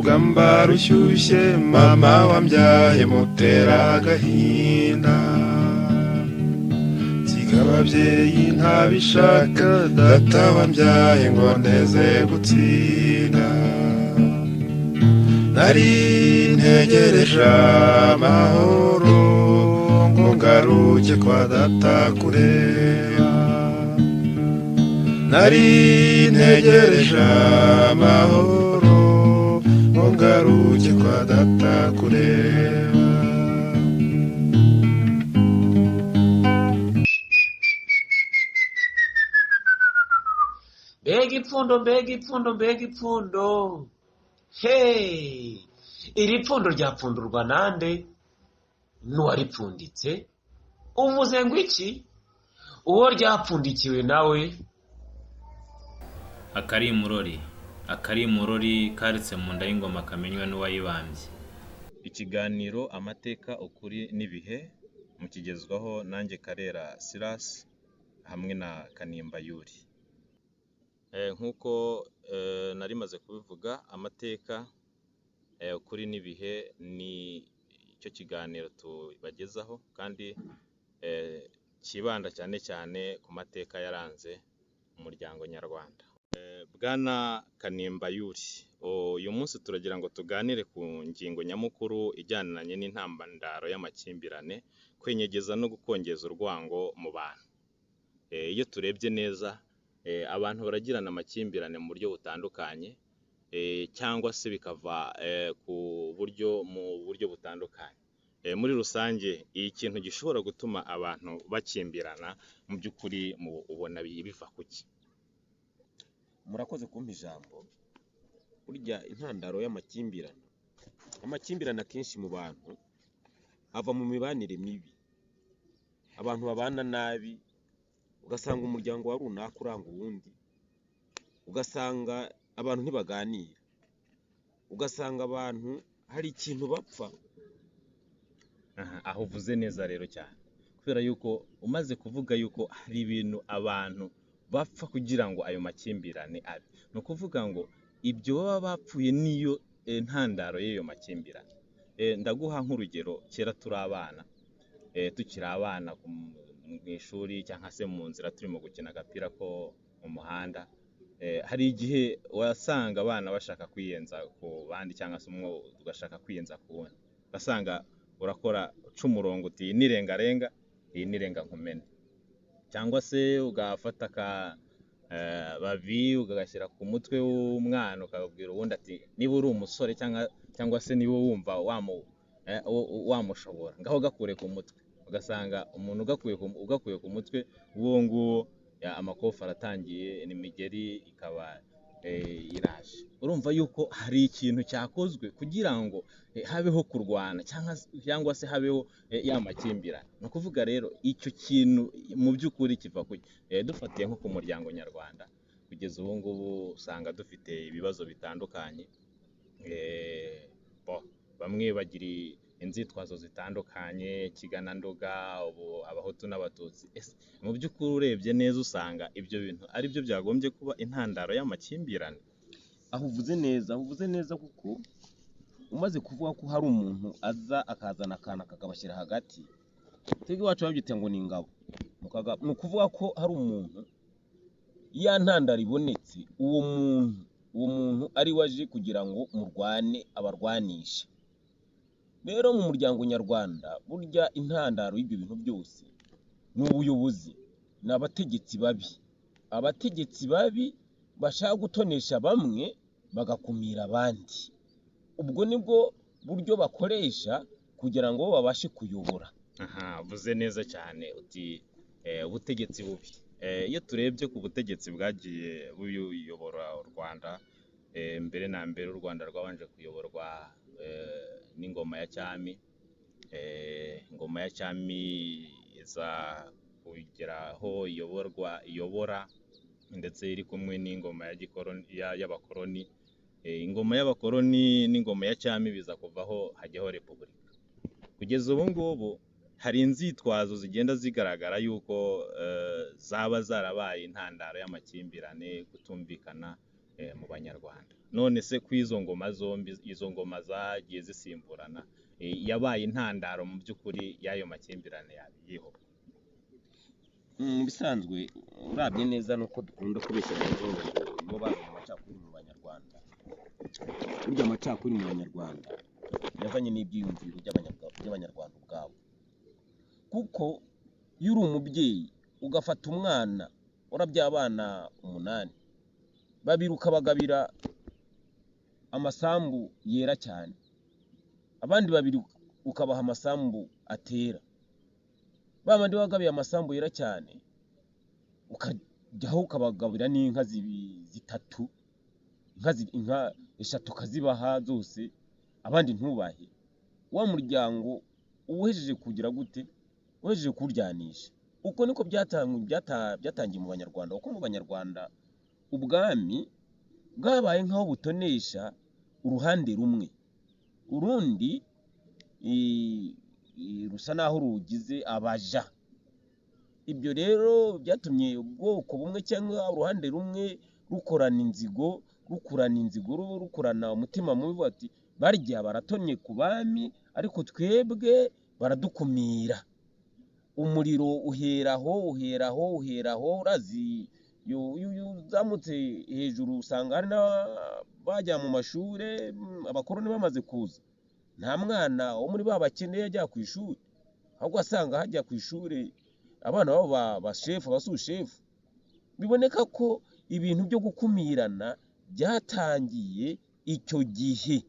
Urugamba rushyushye, mama wambyaye mutera agahinda. Nsiga ababyeyi ntabishaka, data wambyaye ngo ndeze gutsinda. Nari ntegereje amahoro ngo ngaruke kwa data kureba. Nari ntegereje amahoro ngo ngaruke kwa data kureba. Mbega ipfundo, mbega ipfundo, mbega ipfundo! Hey, iri pfundo ryapfundurwa nande? N'uwaripfunditse? Uvuze ngo iki? Uwo ryapfundikiwe nawe? Akari imurori, akari imurori karitse mu nda y'ingoma kamenywa n'uwayibambye. Ikiganiro Amateka, Ukuri n'Ibihe mukigezwaho nanjye Karera Silas hamwe na Kanimba Yuri. Nk'uko nari maze kubivuga, Amateka, Ukuri n'Ibihe ni cyo kiganiro tubagezaho kandi cyibanda cyane cyane ku mateka yaranze umuryango nyarwanda. Bwana Kanimba Yuri, uyu munsi turagira ngo tuganire ku ngingo nyamukuru ijyananye n'intambandaro y'amakimbirane, kwenyegeza no gukongeza urwango mu bantu. Iyo turebye neza, abantu baragirana amakimbirane mu buryo butandukanye, cyangwa se bikava ku buryo mu buryo butandukanye. Muri rusange, ikintu gishobora gutuma abantu bakimbirana mu by'ukuri ubona biva ku ki? Murakoze kumpa ijambo. Burya intandaro y'amakimbirane, amakimbirane akenshi mu bantu ava mu mibanire mibi. Abantu babana nabi, ugasanga umuryango wa runaka uranga uwundi, ugasanga abantu ntibaganira, ugasanga abantu hari ikintu bapfa. Aha, aho uvuze neza rero cyane, kubera yuko umaze kuvuga yuko hari ibintu abantu bapfa kugira ngo ayo makimbirane abe, ni ukuvuga ngo ibyo baba bapfuye niyo ntandaro y'iyo makimbirane. Ndaguha nk'urugero: kera turi abana, tukiri abana mu ishuri cyangwa se mu nzira turimo gukina agapira ko mu muhanda, hari igihe wasanga abana bashaka kwiyenza ku bandi cyangwa se umwe ugashaka kwiyenza ku wundi, ugasanga urakora uca umurongo uti: "Iyi ni rengarenga, iyi ni renga nkumene", cyangwa se ugafata aka babi ukagashyira ku mutwe w'umwana, ukabwira uwundi ati: "Niba uri umusore cyangwa se niba wumva wamushobora, ngaho gakure ku mutwe." Ugasanga umuntu ugakuye ku mutwe uwo nguwo, amakofi aratangiye, n'imigeri ikaba iraje. Urumva yuko hari ikintu cyakozwe kugira ngo habeho kurwana cyangwa se habeho ya makimbirane. Ni ukuvuga rero icyo kintu mu by'ukuri kiva ku dufatiye nko ku muryango nyarwanda, kugeza ubu ngubu usanga dufite ibibazo bitandukanye. Bo, bamwe bagira inzitwazo zitandukanye, kigananduga, ubu Abahutu n'Abatutsi. Ese mu by'ukuri urebye neza usanga ibyo bintu ari byo byagombye kuba intandaro y'amakimbirane? Aho uvuze neza, aho uvuze neza, kuko umaze kuvuga ko hari umuntu aza akazana akantu akakabashyira hagati, twebwe iwacu babyita ngo ni ingabo. Ni ukuvuga ko hari umuntu, ya ntandaro ibonetse, uwo muntu ari we aje kugira ngo murwane, abarwanishe. Rero mu muryango nyarwanda, burya intandaro y'ibyo bintu byose ni ubuyobozi, ni abategetsi babi, abategetsi babi bashaka gutonesha bamwe bagakumira abandi. Ubwo nibwo buryo bakoresha kugira ngo babashe kuyobora. Aha uvuze neza cyane uti ubutegetsi bubi. Iyo turebye ku butegetsi bwagiye buyobora u Rwanda, mbere na mbere u Rwanda rwabanje kuyoborwa n'ingoma ya cyami. Ingoma ya cyami iza kugera aho iyoborwa, iyobora ndetse iri kumwe n'ingoma ya gikoroni, y'abakoroni. Ingoma y'abakoroni n'ingoma ya cyami biza kuvaho, hajyaho repubulika. Kugeza ubu ngubu hari inzitwazo zigenda zigaragara yuko zaba zarabaye intandaro y'amakimbirane, kutumvikana. mu Banyarwanda. None se ku izo ngoma zombi, izo ngoma zagiye zisimburana, yabaye intandaro mu by'ukuri y'ayo makimbirane yabiyeho? Mu bisanzwe urabye neza nuko dukunda kubeshya ngo nibo bazanye amacakubiri mu Banyarwanda. Burya amacakubiri mu Banyarwanda yazanye n'ibyiyumviro by'Abanyarwanda ubwabo, kuko iyo uri umubyeyi ugafata umwana urabya abana 8, 2 ukabagabira amasambu yera cyane, abandi 2 ukabaha amasambu atera, ba bandi wagabiye amasambu yera cyane ukajyaho ukabagabira n'inka zitatu, inka 3 ukazibaha zose, abandi ntubahe, wa muryango uhejeje kugira gute? Uhejeje kuwuryanisha. Uko niko byatangiye mu Banyarwanda, kuko mu Banyarwanda ubwami bwabaye nk'aho butonesha uruhande rumwe, urundi rusa naho rugize abaja. Ibyo rero byatumye ubwoko bumwe cyangwa uruhande rumwe rukorana inzigo, rukurana inzigo, rukurana umutima mubi, bati barya baratonye ku bami ariko twebwe baradukumira. Umuriro uheraho uheraho uheraho, urazi iyo uzamutse hejuru usanga hari n'abajya mu mashuri, abakoroni bamaze kuza, nta mwana wo muri ba bakene yajya ku ishuri, ahubwo asanga hajya ku ishuri abana babo bashefu, abasushefu. Biboneka ko ibintu byo gukumirana byatangiye icyo gihe,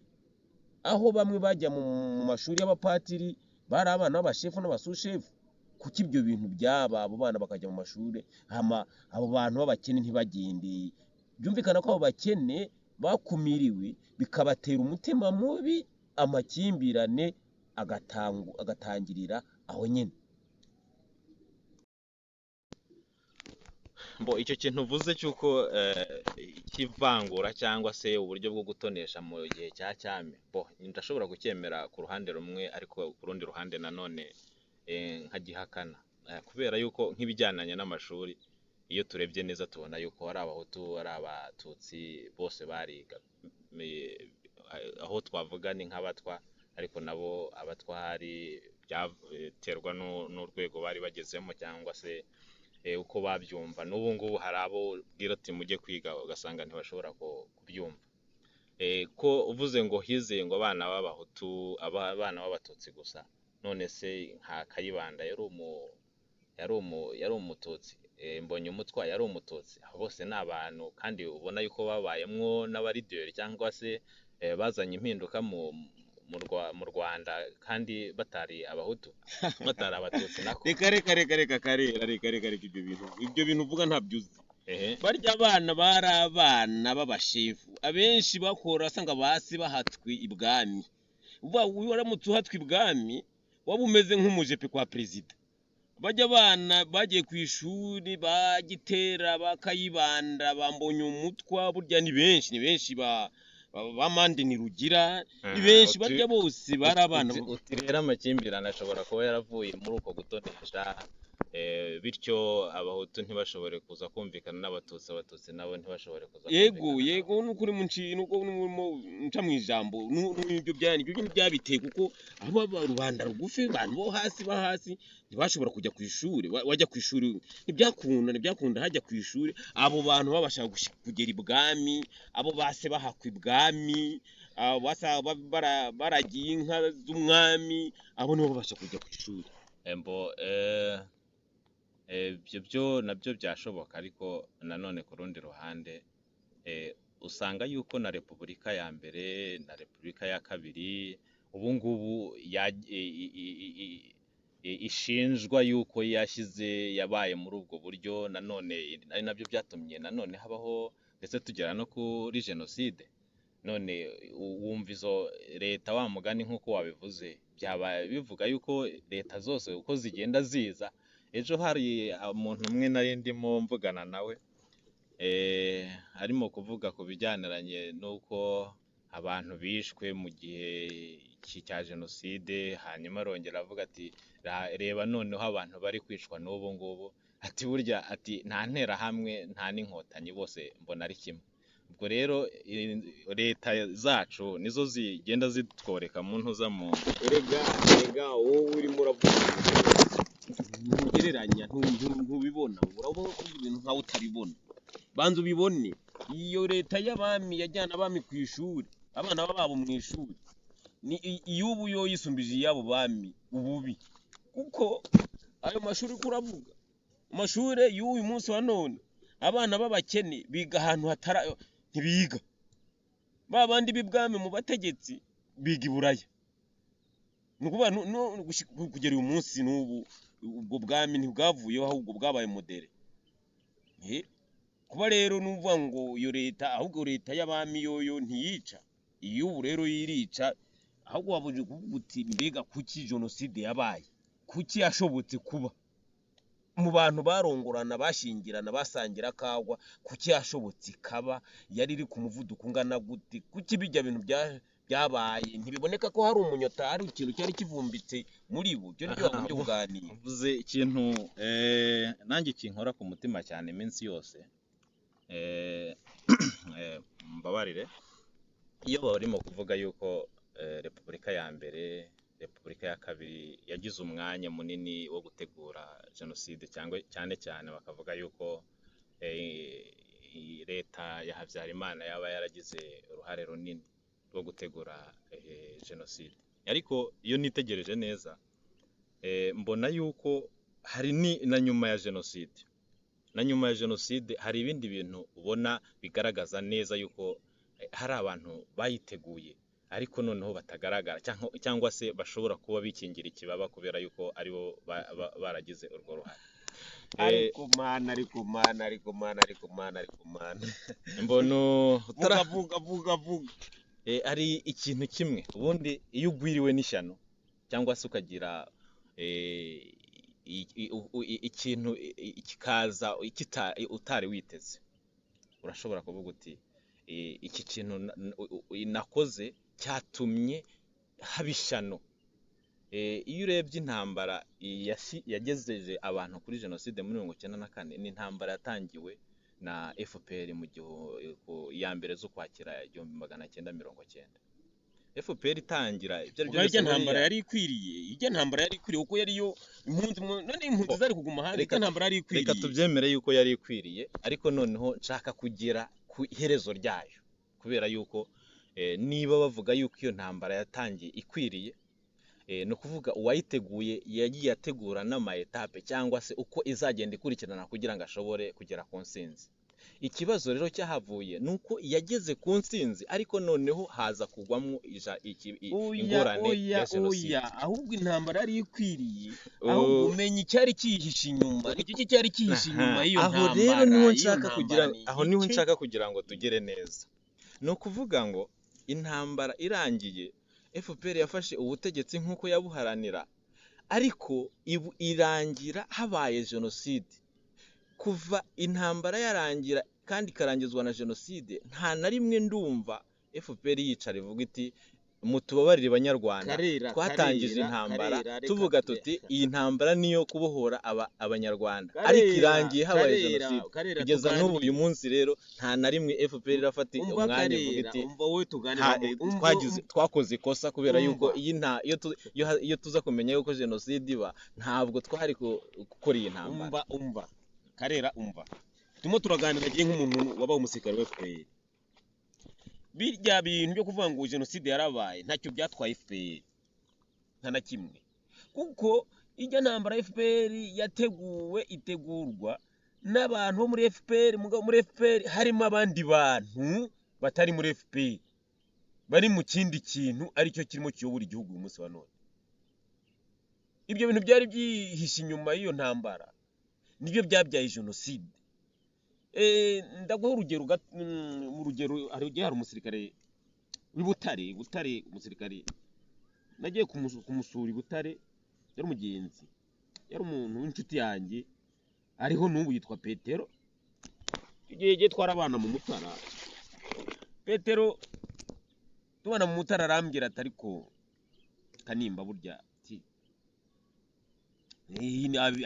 aho bamwe bajya mu mashuri y'abapatiri bari abana b'abashefu n'abasushefu. Kuki ibyo bintu byaba abo bana bakajya mu mashuri, hama abo bantu b'abakene ntibagende? Byumvikana ko abo bakene bakumiriwe, bikabatera umutima mubi, amakimbirane agatangirira aho nyine. Mbo icyo kintu uvuze cy'uko cy'ivangura cyangwa se uburyo bwo gutonesha mu gihe cya cyami, bo ndashobora kucyemera ku ruhande rumwe, ariko ku rundi ruhande nanone nkagihakana, kubera yuko nk'ibijyananye n'amashuri, iyo turebye neza tubona yuko ari Abahutu ari Abatutsi bose bariga. Aho twavuga ni nk'Abatwa, ariko nabo Abatwa hari byaterwa n'urwego bari bagezemo cyangwa se uko babyumva. N'ubu ngubu hari abo ubwira ati mujye kwiga ugasanga ntibashobora kubyumva. Ko uvuze ngo hizeye ngo abana b'Abahutu, abana b'Abatutsi gusa, none se nka Kayibanda yari Umututsi, Mbonyumutwa yari Umututsi, abo bose ni abantu kandi ubona yuko babayemwo n'abarideri cyangwa se bazanye impinduka mu Rwanda kandi batari Abahutu, batari Abatutsi nako. Reka reka reka reka Karera, reka reka reka, ibyo bintu uvuga ntabyo uzi. Barya abana bari abana b'abashefu, abenshi bakora asanga basi bahatswe ibwami. Waramutse uhatswe ibwami waba umeze nk'umujepe kwa perezida. Bajya abana bagiye ku ishuri bagitera bakayibanda bambonye umutwa, burya ni benshi, ni benshi ba Mande ni Rugira, ni benshi barya bose bari abana. Uti rero amakimbirane ashobora kuba yaravuye muri uko gutonesha, bityo Abahutu ntibashobore kuza kumvikana n'Abatutsi, Abatutsi nabo ntibashobore kuza Yego yego, nuko uri munci nuko nca mu ijambo n'ibyo byani ibyo byabiteye, kuko abo rubanda rugufi, abantu bo hasi ba hasi ntibashobora kujya ku ishuri, wajya ku ishuri ntibyakunda hajya ku ishuri. Abo bantu babasha kugera ibwami, abo base bahakwa ibwami, abo basa baragiye inka z'umwami, abo nibo babasha kujya ku ishuri. Embo ibyo byo nabyo byashoboka, ariko nanone ku rundi ruhande usanga yuko na Repubulika ya mbere na Repubulika ya kabiri ubu ngubu ishinjwa yuko yashyize yabaye muri ubwo buryo, nanone ari nabyo byatumye nanone habaho ndetse tugera no kuri jenoside. None wumva izo leta wa mugani nk'uko wabivuze, byaba bivuga yuko leta zose uko zigenda ziza. Ejo hari umuntu umwe nari ndimo mvugana nawe, arimo kuvuga ku bijyaniranye n'uko abantu bishwe mu gihe cya jenoside, hanyuma arongera avuga ati reba noneho abantu bari kwicwa n'ubu ngubu, ati burya ati nta nterahamwe nta n'inkotanyi bose mbona ari kimwe. Ubwo rero leta zacu nizo zigenda zitworeka mu ntuza mu Erega, erega wowe urimo uravuga ntugereranya, ntubibona, urabona kuvuga ibintu nkaho utabibona. Banza ubibone. Iyo leta y'abami yajyana abami ku ishuri, abana babo mu ishuri, ni iy'ubu yo yisumbije iy'abo bami ububi, kuko ayo mashuri uko uravuga amashuri y'uyu munsi wa none, abana b'abakene biga ahantu hatara, ntibiga. Ba bandi b'ibwami mu bategetsi biga i Buraya. Ni ukuvuga kugera uyu munsi n'ubu ubwo bwami ntibwavuyeho, ahubwo bwabaye modere. Kuba rero nuvuga ngo iyo leta, ahubwo leta y'abami yoyo ntiyica, iy'ubu rero yirica. Ahubwo wabuje kuvuga uti mbega kuki jenoside yabaye, kuki yashobotse kuba mu bantu barongorana, bashingirana, basangira akagwa, kuki yashobotse ikaba yari iri ku muvuduko ungana gute, kuki bijya bintu byabaye? Ntibiboneka ko hari umunyota, hari ikintu cyari kivumbitse muri bo. Ibyo nibyo bagombye kuganira. Uvuze ikintu nanjye kinkora ku mutima cyane iminsi yose. Mbabarire, iyo barimo kuvuga yuko Repubulika ya mbere, Repubulika ya kabiri yagize umwanya munini wo gutegura jenoside, cyangwa cyane cyane bakavuga yuko leta ya Habyarimana yaba yaragize uruhare runini rwo gutegura jenoside, ariko iyo nitegereje neza mbona yuko hari na nyuma ya jenoside, na nyuma ya jenoside hari ibindi bintu ubona bigaragaza neza yuko hari abantu bayiteguye, ariko noneho batagaragara, cyangwa se bashobora kuba bikingira ikibaba kubera yuko aribo baragize urwo ruhare. Ariko mana, ariko mana, ariko mana, ariko mana, ariko mana. Mbona vuga, vuga, vuga, vuga. Hari ikintu kimwe, ubundi iyo ugwiriwe n'ishyano cyangwa se ukagira ikintu kikaza utari witeze, urashobora kuvuga uti iki kintu nakoze cyatumye haba ishyano. Iyo urebye intambara yagejeje abantu kuri jenoside muri 94, ni intambara yatangiwe na FPR mu ya mbere z'Ukwakira 1990. FPR itangira ibyo ari byo Ubwo ijya byose ntambara buriya yari ikwiriye, ijya ntambara yari ikwiriye, kuko yari yo impunzi, none impunzi zari kuguma hanze, ijya ntambara yari Reka ikwiriye. tubyemere yuko yari ikwiriye, ariko noneho nshaka kugera ku iherezo ryayo, kubera yuko niba bavuga yuko iyo ntambara yatangiye ikwiriye, ni ukuvuga uwayiteguye yagiye ategura n'ama étapes cyangwa se uko izagenda ikurikirana kugira ngo ashobore kugera ku ntsinzi. Ikibazo rero cyahavuye ni uko yageze ku ntsinzi, ariko noneho haza kugwamo Oya, ingorane oya, ya jenoside. Oya, ahubwo intambara yari ikwiriye, ahubwo umenya icyari cyihishe inyuma, ni iki cyari cyihishe inyuma y'iyo Aho rero ntambara? niho Iyo nshaka kugira ntambara ni aho niho iki? nshaka kugira ngo tugere neza. Ni ukuvuga ngo intambara irangiye, FPR yafashe ubutegetsi nk'uko yabuharanira, ariko irangira habaye jenoside. Kuva intambara yarangira kandi ikarangizwa na jenoside, nta na rimwe ndumva FPR yicara ivuga iti mutubabarire Banyarwanda, Karera, twatangije Karera, intambara Karera, reka tuvuga tuti iyi ntambara niyo kubohora Abanyarwanda, Karera, ariko irangiye habaye Karera, jenoside. Karera, Kugeza n'ubu tuganire. uyu munsi rero nta na rimwe FPR irafata Umva umwanya ivuga Karera, iti umva wowe tuganira, umva, twakoze ikosa kubera yuko umva. iyi nta iyo tu- iyo ha- iyo tuza kumenya yuko jenoside iba, ntabwo twari gukora iyi ntambara. Umva, umva Karera, umva, turimo turaganira agiye nk'umuntu wabaye umusirikare wa FPR. Birya bintu byo kuvuga ngo jenoside yarabaye ntacyo byatwaye FPR, nta na kimwe, kuko ijya ntambara FPR yateguwe itegurwa n'abantu bo muri FPR. Mugabo muri FPR harimo abandi bantu batari muri FPR, bari mu kindi kintu aricyo kirimo kiyobora igihugu uyu munsi wa none. Ibyo bintu byari byihishe inyuma y'iyo ntambara nibyo byabyaye jenoside. Ndaguha urugero mu rugero, hari igihe hari umusirikare w'i Butare, Butare, umusirikare nagiye kumusura i Butare, yari umugenzi, yari umuntu w'inshuti yanjye, ariho n'ubu yitwa Petero. Igihe gihe twari abana mu Mutara, Petero tubana mu Mutara, arambwira ati ariko Kanimba burya ati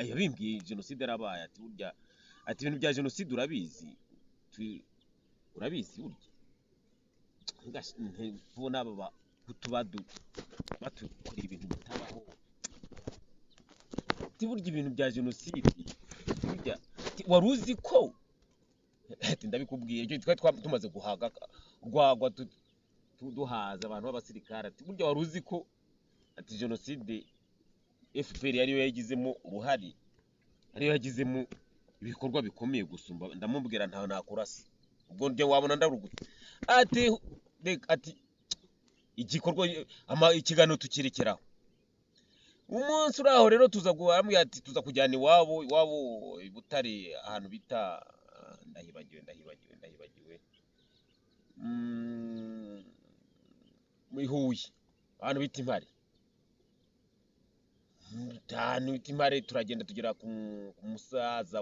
yabimbwiye jenoside yarabaye, ati burya ati ibintu bya jenoside urabizi. Urabizi burya tubona aba bahutu batukorera ibintu bitabaho. Ati burya ibintu bya jenoside burya, ati, wari uzi ko, ati ndabikubwiye, icyo twari tumaze guhaga urwagwa, duhaza abantu b'abasirikare. Ati burya wari uzi ko, ati jenoside FPR ariyo yagizemo uruhare, ariyo yagizemo ibikorwa bikomeye gusumba. Ndamubwira ntawe nakurasa, ubwo njye wabona ndarugutse. Ati reka, ati igikorwa ikiganiro tukirekeraho. Umunsi uri aho rero tuza arambwira ati tuza kujyana iwabo i Butare, ahantu bita, ndahibagiwe, muri Huye, ahantu bita Impare, ahantu bita Impare. Turagenda tugera ku musaza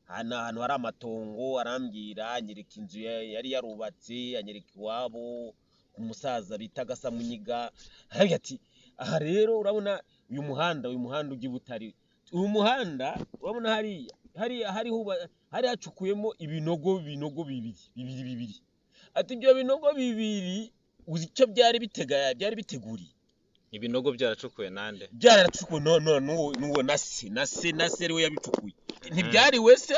ahantu hari amatongo, arambwira, anyereka inzu yari yarubatse, anyereka iwabo ku musaza bita Gasamunyiga. Arambwira ati aha rero urabona uyu muhanda ujya i Butare, uyu muhanda urabona hariya hari hacukuyemo ibinogo bibiri bibiri bibiri. Ati ibyo binogo bibiri uzi icyo byari biteguriye? Ibinogo byaracukuwe nande? Byaracukuwe no no n'uwo na se ariwe yabicukuye. Ntibyari wese,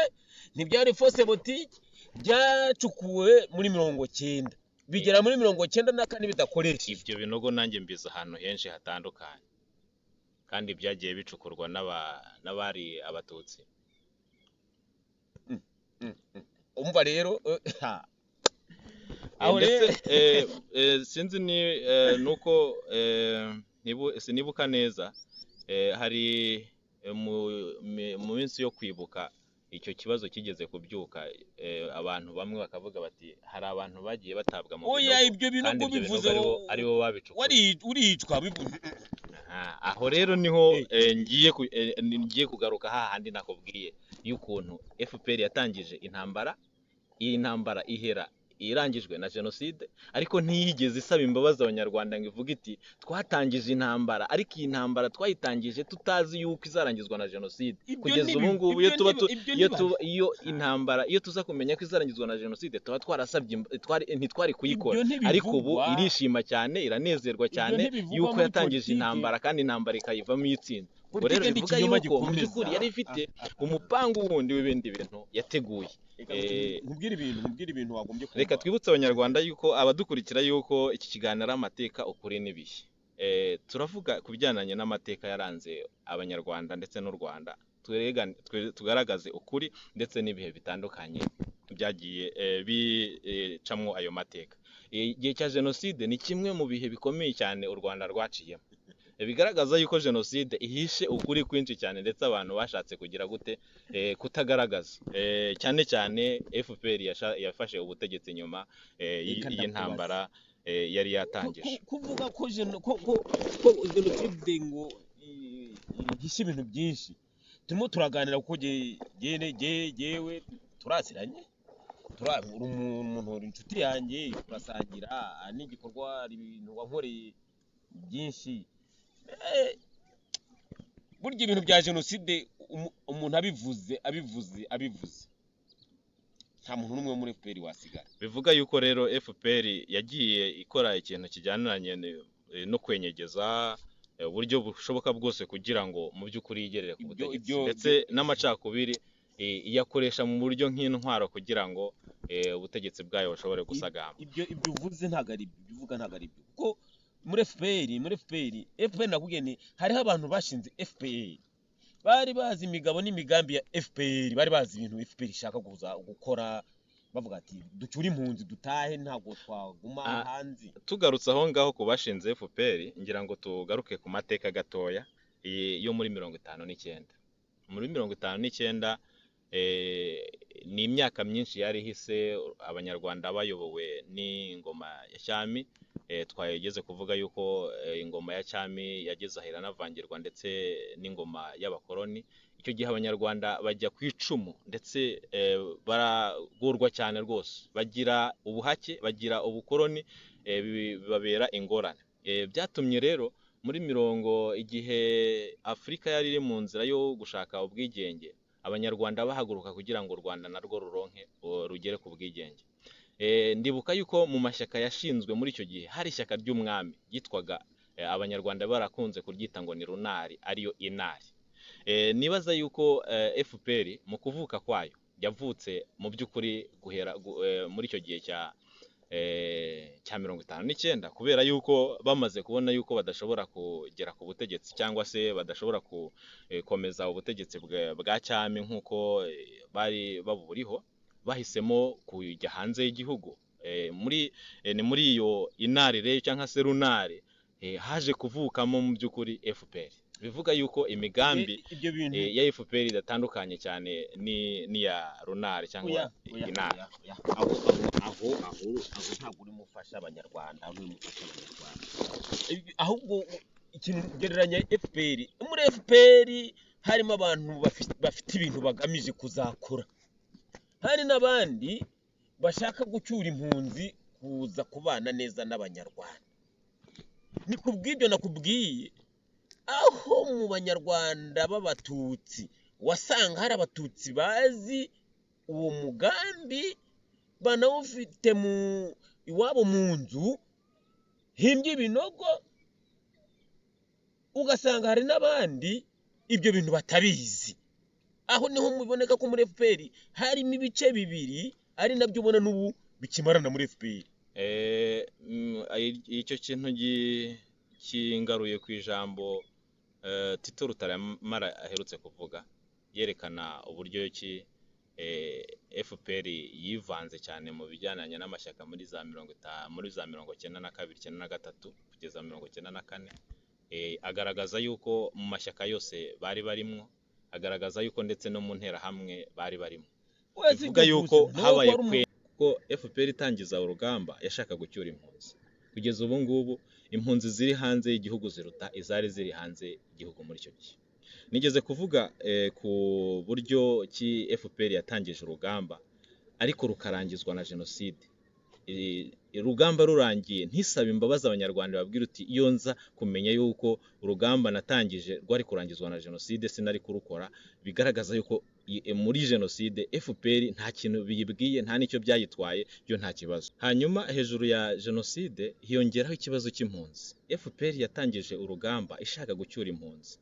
ntibyari fosse botike, byacukuwe muri 90 bigera muri 94 bidakoresheje. Ibyo binogo nanjye mbizi ahantu henshi hatandukanye, kandi byagiye bicukurwa n'abari abatutsi. Umva rero, ha. Aho Ndetse rero sinzi ni nuko sinibuka neza, hari mu minsi yo kwibuka icyo kibazo kigeze kubyuka, abantu bamwe bakavuga bati hari abantu bagiye batabwa mu Oya, binogo, ibyo kandi binogo ibyo binogo bivuze aribo babicukuye. Wari uricwa Aha, aho rero niho ngiye kugaruka hahandi nakubwiye y'ukuntu FPR yatangije intambara, iyi ntambara ihera irangijwe na jenoside, ariko ntiyigeze isaba imbabazi abanyarwanda ngo ivuge iti twatangije intambara, ariko iyi ntambara twayitangije tutazi yuko izarangizwa na jenoside. Ibyo Kugeza ubu ngubu iyo ibyo tuba ibyo iyo tuba iyo intambara, iyo tuza kumenya ko izarangizwa na jenoside, tuba twarasabye ntitwari kuyikora. Ibyo Ariko ubu ntibivugwa. irishima cyane, iranezerwa Ibyo cyane ntibivugwa yuko muri yatangije politiki. intambara kandi intambara ikayivamo itsinda. Ubwo rero Politiki ni bivuga ikinyoma yuko mu gikomeza. by'ukuri yari ifite umupangu wundi w'ibindi bintu yateguye. Reka nkubwire ibintu wagombye kumva. Reka twibutse abanyarwanda yuko abadukurikira yuko iki kiganiro ari amateka, ukuri n'ibihe. Turavuga ku bijyanye n'amateka yaranze abanyarwanda ndetse n'u Rwanda, tugaragaze ukuri ndetse n'ibihe bitandukanye byagiye bicamwo ayo mateka. Igihe cya jenoside ni kimwe mu bihe bikomeye cyane u Rwanda rwaciyemo. Bigaragaza yuko jenoside ihishe ukuri kwinshi cyane, ndetse abantu bashatse kugira gute kutagaragaza. Cyane cyane FPR yafashe ubutegetsi nyuma Reka y'intambara yari yatangije. Kuvuga ko ko jenoside ngo ihishe ibintu byinshi, turimo turaganira kuko jyewe turaziranye, uri umuntu, uri inshuti yanjye, turasangira n'igikorwa, hari ibintu wankoreye byinshi. Burya ibintu bya jenoside umuntu abivuze nta muntu n'umwe wo muri FPR wasigara. Bivuga yuko rero FPR yagiye ikora ikintu kijyaniranye no kwenyegeza uburyo bushoboka bwose kugira ngo mu by'ukuri yigerere ku butegetsi, ndetse n'amacakubiri iyakoresha mu buryo nk'intwaro kugira ngo ubutegetsi bwayo bushobore gusagamba. Ibyo uvuze ntabwo ari ibyo uvuga, ntabwo ari ibyo, kuko muri FPR, FPR nakubwiye ni hariho abantu bashinze FPR bari bazi imigabo n'imigambi ya FPR, bari bazi ibintu FPR ishaka kuza gukora, bavuga ati ducyure impunzi dutahe, ntabwo twaguma hanze. Tugarutse aho ngaho ku bashinze FPR, ngira ngo tugaruke ku mateka gatoya yo muri 59. Muri 59, ni imyaka myinshi yari ihise abanyarwanda bayobowe n'ingoma ya cyami. Twageze kuvuga yuko ingoma ya cyami yageze aho iranavangirwa ndetse n'ingoma y'abakoloni. Icyo gihe abanyarwanda bajya ku icumu ndetse baragorwa cyane rwose, bagira ubuhake, bagira ubukoloni, bibabera ingorane. Byatumye rero muri mirongo, igihe Afurika yari iri mu nzira yo gushaka ubwigenge. Abanyarwanda bahaguruka kugira ngo u Rwanda narwo ruronke rugere ku bwigenge. Ndibuka yuko mu mashyaka yashinzwe muri icyo gihe hari ishyaka ry'umwami ryitwaga, Abanyarwanda barakunze kuryita ngo ni Runari, ariyo Inari. Nibaza yuko FPR mu kuvuka kwayo yavutse mu by'ukuri guhera muri icyo gihe cya 59, kubera yuko bamaze kubona yuko badashobora kugera ku butegetsi cyangwa se badashobora gukomeza ubutegetsi bwa cyami nk'uko bari baburiho, bahisemo kujya hanze y'igihugu. Muri ni muri iyo Inari rero cyangwa se Runari, haje kuvukamo mu by'ukuri FPR, bivuga yuko imigambi Ibyo bintu ya FPR idatandukanye cyane n'iya Runari cyangwa Oya, oya, Inari. oya, oya. Aho ntabwo urimo ufasha Abanyarwanda, aho urimo ufasha Abanyarwanda. Ahubwo ikintu ugereranya FPR, muri FPR harimo abantu bafite ibintu bagamije kuzakora, hari n'abandi bashaka gucyura impunzi kuza kubana neza n'Abanyarwanda. Ni kubw'ibyo nakubwiye, aho mu Banyarwanda b'Abatutsi wasanga hari Abatutsi bazi uwo mugambi, banawufite mu iwabo mu nzu himbye ibinogo, ugasanga hari n'abandi ibyo bintu batabizi. Aho niho muboneka ko muri FPR harimo ibice bibiri, ari nabyo ubona n'ubu bikimarana muri FPR. Icyo kintu kingaruye ku ijambo Tito Rutaremara aherutse kuvuga, yerekana uburyo ki FPR yivanze cyane mu bijyanye n'amashyaka muri za 50, muri za 92, 93 kugeza 94. Agaragaza yuko mu mashyaka yose bari barimwo, agaragaza yuko ndetse no mu nterahamwe bari barimo, bivuga yuko habaye kwe kuko FPR itangiza urugamba yashaka gucyura impunzi. Kugeza ubu ngubu impunzi ziri hanze y'igihugu ziruta izari ziri hanze y'igihugu muri icyo gihe. Nigeze kuvuga ku buryo ki FPR yatangije urugamba ariko rukarangizwa na jenoside. Urugamba rurangiye ntisabe imbabazi Abanyarwanda, babwira uti iyo nza kumenya yuko urugamba natangije rwari kurangizwa na jenoside sinari kurukora. Bigaragaza yuko muri jenoside FPR nta kintu biyibwiye, nta n'icyo byayitwaye, byo nta kibazo. Hanyuma hejuru ya jenoside hiyongeraho ikibazo cy'impunzi. FPR yatangije urugamba ishaka gucyura impunzi.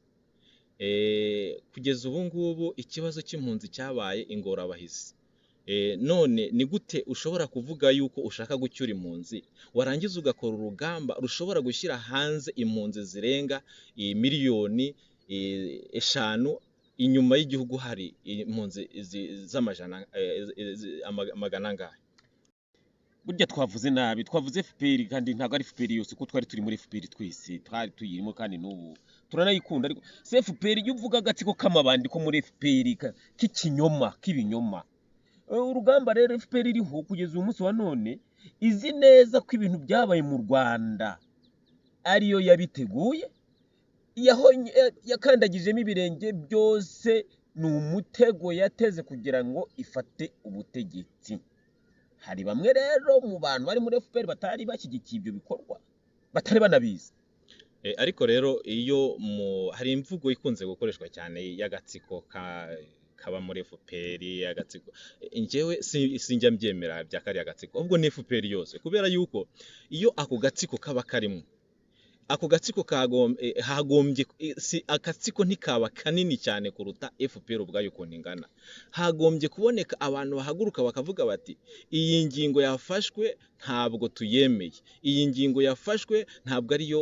Kugeza ubu ngubu ikibazo cy'impunzi cyabaye ingorabahizi. None ni gute ushobora kuvuga yuko ushaka gucyura impunzi, warangiza ugakora urugamba rushobora gushyira hanze impunzi zirenga miliyoni 5, inyuma y'igihugu hari impunzi z'amajana magana angahe? Burya twavuze nabi, twavuze FPR kandi ntabwo ari FPR yose, kuko twari turi muri FPR twese, twari tuyirimo kandi n'ubu turanayikunda. Ariko si FPR, iyo uvuga agatsiko k'amabandi ko muri FPR k'ikinyoma, k'ibinyoma. Urugamba rero FPR iriho kugeza uyu munsi wa none, izi neza ko ibintu byabaye mu Rwanda ariyo yabiteguye, yakandagijemo ibirenge byose, ni umutego yateze kugira ngo ifate ubutegetsi. Hari bamwe rero mu bantu bari muri FPR batari bashyigikiye ibyo bikorwa, batari banabizi. Ariko rero iyo hari imvugo ikunze gukoreshwa cyane y'agatsiko kaba muri FPR, agatsiko, njyewe sinjya mbyemera bya kariya gatsiko, ahubwo ni FPR yose, kubera yuko iyo ako gatsiko kaba karimo, ako gatsiko hagombye si agatsiko ntikaba kanini cyane kuruta FPR ubwayo ukuntu ingana. Hagombye kuboneka abantu bahaguruka bakavuga bati iyi ngingo yafashwe ntabwo tuyemeye, iyi ngingo yafashwe ntabwo ariyo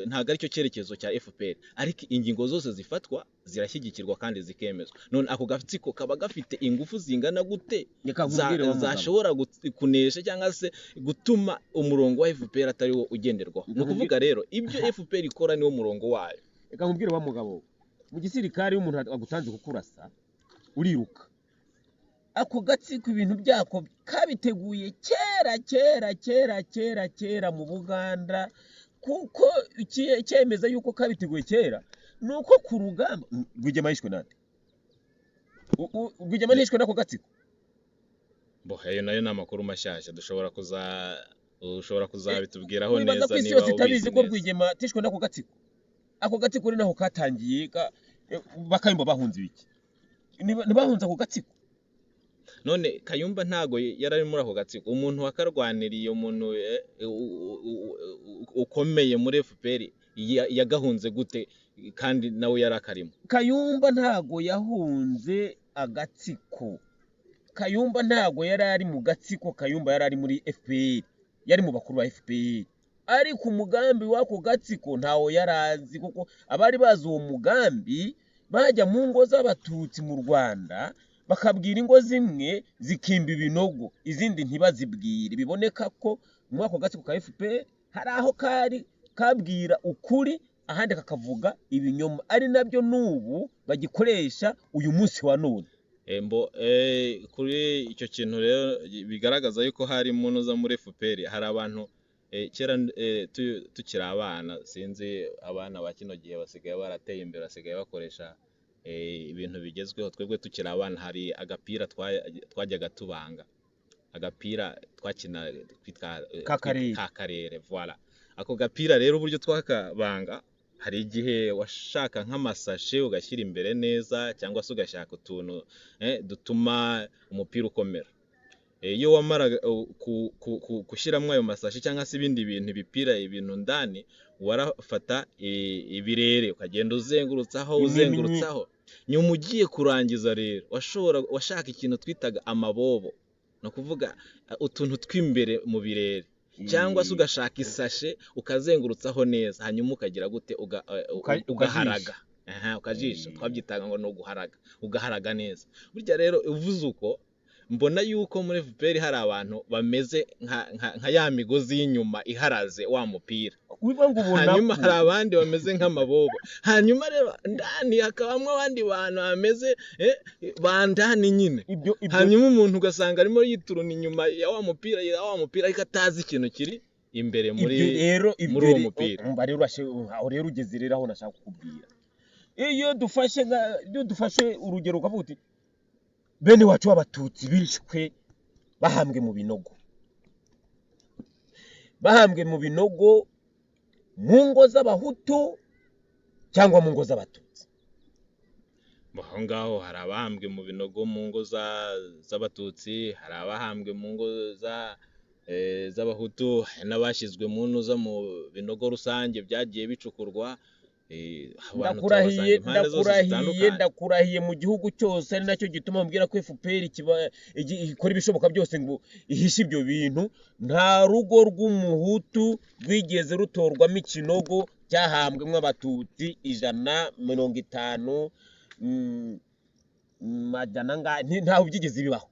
ntabwo aricyo cyerekezo cya FPR, ariko ingingo zose zifatwa zirashyigikirwa kandi zikemezwa. None ako gatsiko kaba gafite ingufu zingana gute Reka nkubwire wa mugabo. zashobora kunesha cyangwa se gutuma umurongo wa FPR atari wo ugenderwaho? Ni ukuvuga rero ibyo FPR ikora niwo murongo wayo. Reka nkubwire wa mugabo, mu gisirikare iyo umuntu agutanze kukurasa uriruka. Ako gatsiko ibintu byako kabiteguye kera kera kera kera kera mu Buganda, kuko icyemeza yuko kabiteguye kera ni uko ku rugamba Rwigema yishwe nande? Rwigema ntiyishwe n'ako gatsiko? Bo, ayo nayo ni amakuru mashyashya, ushobora kuzabitubwiraho Wibaza neza ko isi niba yose itabizi ubizi ko neza. Rwigema atishwe n'ako gatsiko? Ako gatsiko ni naho katangiye bakayumva bahunze ibiki? Ntibahunze ako gatsiko. None Kayumba ntago yari ari muri ako gatsiko, umuntu wakarwaniriye, umuntu ukomeye muri FPR yagahunze gute kandi nawe yari akarimo? Kayumba ntago yahunze agatsiko. Kayumba ntago yari ari mu gatsiko. Kayumba yari ari muri FPR, yari mu bakuru ba FPR, ariko umugambi w'ako gatsiko ntawo yari azi, kuko abari bazi uwo mugambi bajya mu ngo z'Abatutsi mu Rwanda, bakabwira ingo zimwe zikimba ibinogo, izindi ntibazibwire. Biboneka ko muri ako gatsiko ka FPR hari aho kari kabwira ukuri, ahandi kakavuga ibinyoma, ari nabyo n'ubu bagikoresha uyu munsi wa none. Mbo kuri icyo kintu rero bigaragaza yuko hari munoza muri FPR hari abantu kera tukiri abana, sinzi abana ba kino gihe basigaye barateye imbere, basigaye bakoresha ibintu bigezweho. Twebwe tukiri abana hari agapira twajyaga tubanga, agapira twakina twitwa Kakarere. Kakarere, voilà. Ako gapira rero uburyo twakabanga, hari igihe washaka nk'amasashe ugashyira imbere neza, cyangwa se ugashaka utuntu dutuma umupira ukomera. Iyo wamaraga gushyiramo ayo masashe cyangwa se ibindi bintu bipira ibintu ndani, warafata ibirere ukagenda uzengurutsaho Imimyi. uzengurutsaho. Nyuma ugiye kurangiza rero washobora washaka ikintu twitaga amabobo, ni ukuvuga utuntu tw'imbere mu birere, cyangwa se ugashaka isashe ukazengurutsaho neza, hanyuma ukagira gute? Ugaharaga. Aha, ukajisha. Twabyitaga ngo ni uguharaga, ugaharaga neza. Burya rero uvuze uko, mbona yuko muri FPR hari abantu bameze nka ya migozi y'inyuma iharaze wa mupira, Wivuga ngo ubona hanyuma ko hari abandi bameze nk'amabobo, hanyuma rero ndani hakabamo abandi bantu bameze bandani nyine. Ibyo Hanyuma umuntu ugasanga arimo yituruna inyuma ya wa mupira, ariko atazi ikintu kiri imbere muri Ibyo rero ibyo muri uwo mupira. Umva rero, aho rero ugeze rero aho nashaka kukubwira. Iyo dufashe urugero ukavuga uti bene wacu b'Abatutsi bishwe bahambwe mu binogo, bahambwe mu binogo mu ngo z'Abahutu cyangwa mu ngo z'Abatutsi. Aho ngaho hari abahambwe mu binogo mu ngo z'Abatutsi, hari abahambwe mu ngo z'Abahutu, hari n'abashyizwe mu ntuza mu binogo rusange byagiye bicukurwa. Abantu Ndakurahiye, turabasanga impande zose ndakurahiye, zitandukanye. ndakurahiye, mu gihugu cyose, ari nacyo gituma mbwira ko FPR ikora ibishoboka byose ngo ihishe ibyo bintu. Nta rugo rw'Umuhutu rwigeze rutorwamo ikinogo cyahambwemo Abatutsi 150, magana angahe, ntaho byigeze bibaho.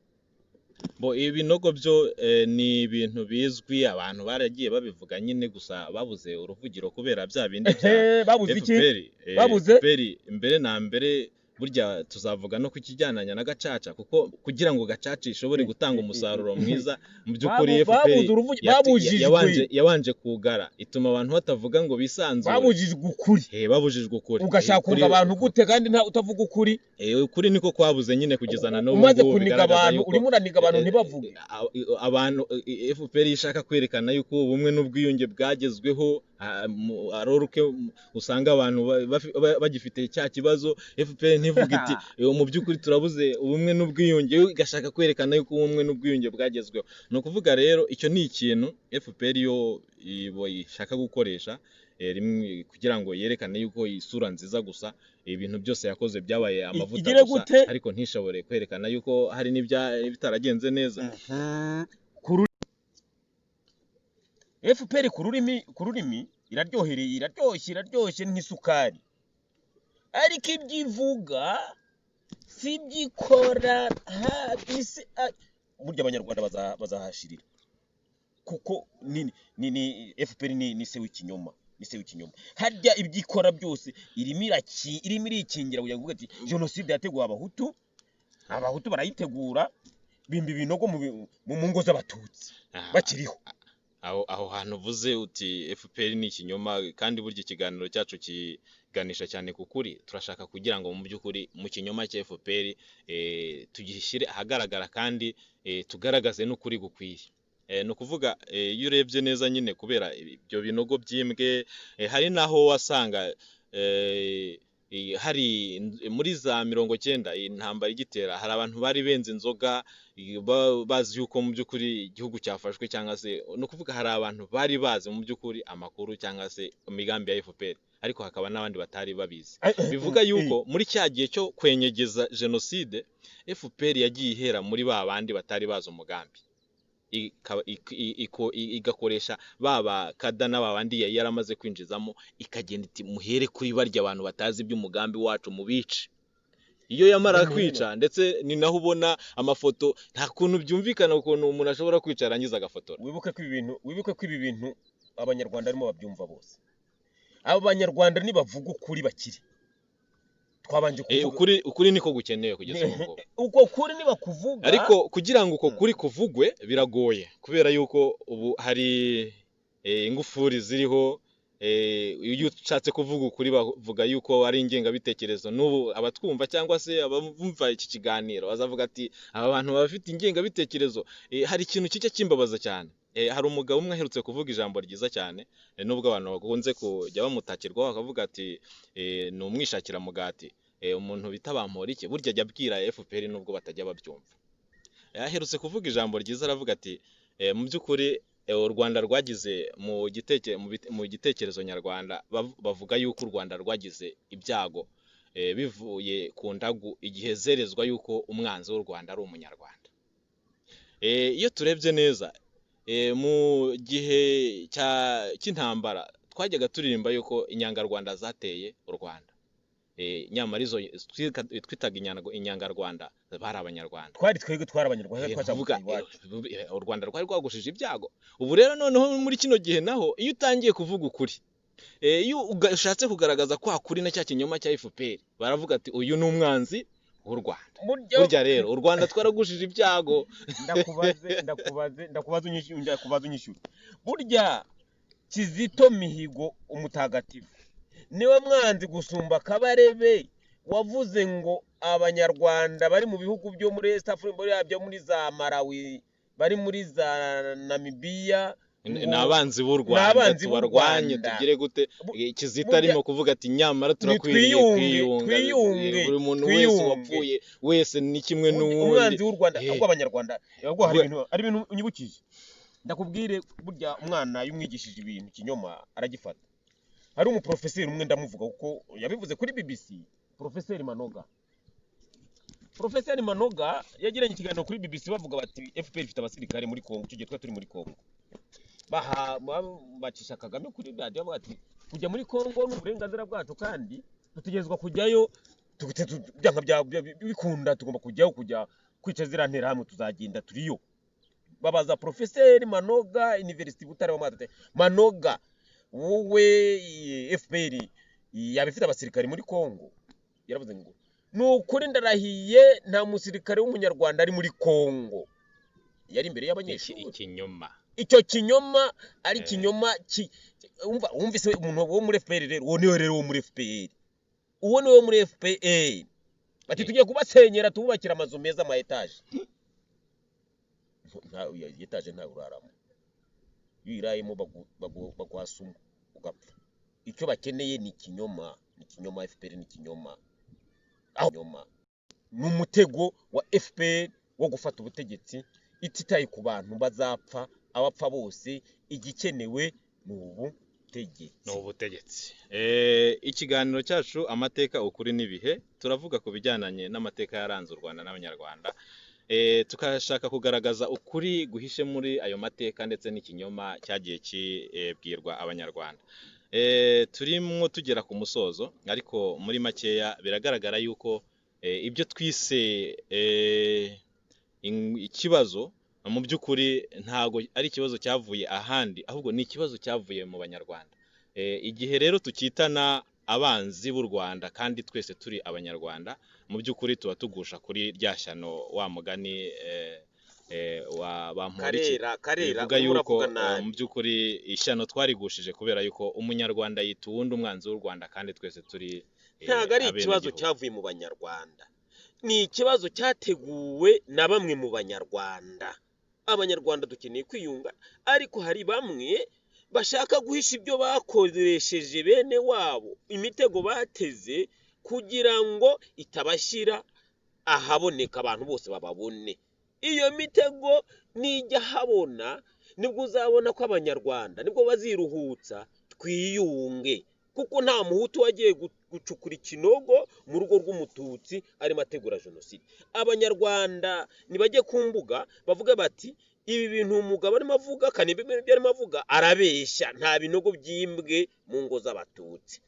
Bo ibinogo byo ni ibintu bizwi, abantu baragiye babivuga nyine, gusa babuze uruvugiro kubera bya bindi bya Babuze iki? FPR. Babuze? FPR mbere na mbere, burya tuzavuga no ku kijyananya na gacaca, kuko kugira ngo gacaca ishobore gutanga umusaruro mwiza, mu by'ukuri FPR Babuze babujijwe. yabanje kugara ituma abantu batavuga ngo bisanzure. Babujijwe ukuri. Babujijwe ukuri. Ugashaka kunga abantu gute kandi nta utavuga ukuri? Ukuri niko kwabuze nyine kugeza na n'ubu Umaze ngubu, kuniga bigaragaza abantu, yuko urimo uraniga abantu ntibavuge. Abantu FPR ishaka kwerekana yuko ubumwe n'ubwiyunge bwagezweho, aroruke usanga abantu bagifite cya kibazo. FPR ntivuga iti mu by'ukuri turabuze ubumwe n'ubwiyunge, yo igashaka kwerekana yuko ubumwe n'ubwiyunge bwagezweho. Ni ukuvuga rero icyo ni ikintu FPR yo ibo ishaka gukoresha rimwe kugira ngo yerekane yuko isura nziza gusa, ibintu byose yakoze byabaye amavuta Igire gusa, gute? ariko ntishobore kwerekana yuko hari n'ibitaragenze neza. FPR ku rurimi iraryohereye, iraryoshye, iraryoshye nk'isukari, ariko ibyo ivuga si ibyo ikora. Burya Abanyarwanda bazahashirira, kuko ni FPR ni se w'ikinyoma, ni se w'ikinyoma. Harya ibyo ikora byose irimo irikingira kugira ngo ivuge ati jenoside yateguwe Abahutu, Abahutu barayitegura, bimba ibinogo mu ngo z'Abatutsi bakiriho. Aho hantu uvuze uti FPR ni ikinyoma, kandi burya ikiganiro cyacu kiganisha cyane ku kuri, turashaka kugira ngo mu by'ukuri mu kinyoma cya FPR tugishyire ahagaragara kandi tugaragaze n'ukuri gukwiye. Ni ukuvuga iyo urebye neza nyine kubera ibyo binogo byimbwe, hari n'aho wasanga Hari muri za 90 intambara igitera, hari abantu bari benze inzoga, bazi yuko mu by'ukuri igihugu cyafashwe, cyangwa se ni ukuvuga hari abantu bari bazi mu by'ukuri amakuru cyangwa se imigambi ya FPR, ariko hakaba n'abandi batari babizi. Bivuga yuko muri cya gihe cyo kwenyegeza jenoside, FPR yagiye ihera muri ba bandi batari bazi umugambi, igakoresha ba bakada n'aba bandi yari yaramaze kwinjizamo, ikagenda iti muhere kuri barya abantu batazi iby'umugambi wacu mubice. Iyo yamara kwica, ndetse ni naho ubona amafoto, nta kuntu byumvikana ukuntu umuntu ashobora kwica yarangiza agafotora. Wibuke ko ibi bintu Abanyarwanda arimo babyumva bose. Abo Banyarwanda nibavuga ukuri bakiri twabanje kuvuga Ukuri niko gukenewe kugeza ubu ngubu. Uko kuri nibakuvuga, ariko kugira ngo uko kuri kuvugwe biragoye, kubera yuko ubu hari ingufuri ziriho. Iyo ushatse kuvuga ukuri bavuga yuko ari ingengabitekerezo. N'ubu abatwumva cyangwa se abumva iki kiganiro bazavuga ati aba bantu baba bafite ingengabitekerezo. Hari ikintu kijya kimbabaza cyane. Hari umugabo umwe aherutse kuvuga ijambo ryiza cyane, nubwo abantu bakunze kujya bamutakirwaho bakavuga ati ni umwishakira mugati. Umuntu bita Bamporiki burya ajya abwira FPR nubwo batajya babyumva. Aherutse kuvuga ijambo ryiza, aravuga ati mu by'ukuri u Rwanda rwagize mu gitekerezo nyarwanda bavuga yuko u Rwanda rwagize ibyago bivuye ku ndagu igihe zerezwa yuko umwanzi w'u Rwanda ari umunyarwanda. Iyo turebye neza, mu gihe cy'intambara twajyaga turirimba yuko inyangarwanda zateye u Rwanda. Nyamara izo twitaga inyangarwanda bari abanyarwanda. Twari twebwe, twari abanyarwanda, Nkuvuga, twacagutse iwacu. U Rwanda rwari rwagushije ibyago. Ubu rero noneho muri kino gihe naho iyo utangiye kuvuga ukuri, iyo ushatse kugaragaza kwa kuri na cya kinyoma cya FPR, baravuga ati uyu ni umwanzi w'u Rwanda. Burya rero u Rwanda twaragushije ibyago. Ndakubaze unyishyure, ndakubaze unyishyure. Burya Kizito Mihigo umutagatifu niwe mwanzi gusumba Kabarebe wavuze ngo abanyarwanda bari mu bihugu byo muri East Africa, muri byo muri za Malawi, bari muri za Namibia, Ni abanzi b'u Rwanda, abanzi b'u tubarwanye, Rwanda. Tugire gute? Kizito arimo kuvuga ati nyamara turakwiriye Nitwiyunge, kwiyunga, twiyunge, buri muntu wese twiyunge. wapfuye wese ni kimwe n'uwundi. Umwanzi w'u Rwanda ahubwo abanyarwanda, ahubwo hari ibintu, hari ibintu unyibukije. Ndakubwire, burya umwana iyo umwigishije ibintu kinyoma aragifata. Hari umuprofeseri umwe ndamuvuga kuko yabivuze kuri BBC, Profeseri Manoga. Profeseri Manoga yagiranye ikiganiro kuri BBC bavuga bati FPR ifite abasirikare muri Kongo, icyo gihe twari turi muri Kongo. Baha bacisha Kagame kuri radiyo bavuga ati kujya muri Kongo ni uburenganzira bwacu kandi dutegerezwa kujyayo, byanga bikunda tugomba kujyayo, kujya kwica ziriya nterahamwe, tuzagenda turiyo. Babaza Profeseri Manoga, University Butare, bamwata ati Manoga, wowe FPR yaba ifite abasirikare muri Kongo? Yaravuze ngo ni ukuri ndarahiye nta musirikare w'umunyarwanda ari muri Kongo. Yari imbere y'abanyeshuri. Ikinyoma. Icyo kinyoma ari kinyoma umva, wumvise umuntu wo muri FPR rero, uwo niwe rero wo muri FPR. Uwo niwe wo muri FPR. Bati tugiye kubasenyera tububakira amazu meza, ama etaje. Nta etaje ntawe uraramo. Iyo uyirayemo baguhasuma ugapfa. Icyo bakeneye ni ikinyoma, ni ikinyoma FPR, ni ikinyoma. Aho nyoma ni umutego wa FPR wo gufata ubutegetsi ititaye ku bantu bazapfa, abapfa bose, igikenewe ni ubutegetsi. Ni ubutegetsi. Ikiganiro cyacu amateka ukuri n'ibihe, turavuga ku bijyananye n'amateka yaranze u Rwanda n'Abanyarwanda. Tukashaka kugaragaza ukuri guhishe muri ayo mateka ndetse n'ikinyoma cyagiye kibwirwa Abanyarwanda. Turimo tugera ku musozo, ariko muri makeya biragaragara yuko ibyo twise ikibazo mu by'ukuri ntago ari ikibazo cyavuye ahandi, ahubwo ni ikibazo cyavuye mu Banyarwanda. Igihe rero tukitana abanzi b'u Rwanda kandi twese turi Abanyarwanda, mu by'ukuri tuba tugusha kuri rya shyano wa mugani wa Bamporiki. Karera, bivuga urimo yuko uravuga nabi. Mu by'ukuri ishyano twarigushije kubera yuko umunyarwanda yita uwundi umwanzi w'u Rwanda kandi twese turi Ntabwo ari ikibazo abenegihugu. cyavuye mu Banyarwanda, ni ikibazo cyateguwe na bamwe mu Banyarwanda. Abanyarwanda dukeneye kwiyunga, ariko hari bamwe bashaka guhisha ibyo bakoresheje bene wabo, imitego bateze. Kugira ngo itabashyira ahaboneka abantu bose bababone. Iyo mitego nijya habona, nibwo uzabona ko Abanyarwanda nibwo baziruhutsa twiyunge, kuko nta Muhutu wagiye gucukura ikinogo mu rugo rw'Umututsi arimo ategura jenoside. Abanyarwanda nibajye ku mbuga bavuge bati ibi bintu umugabo arimo avuga, Kanimba ibyo arimo avuga arabeshya, nta binogo byimbwe mu ngo z'Abatutsi.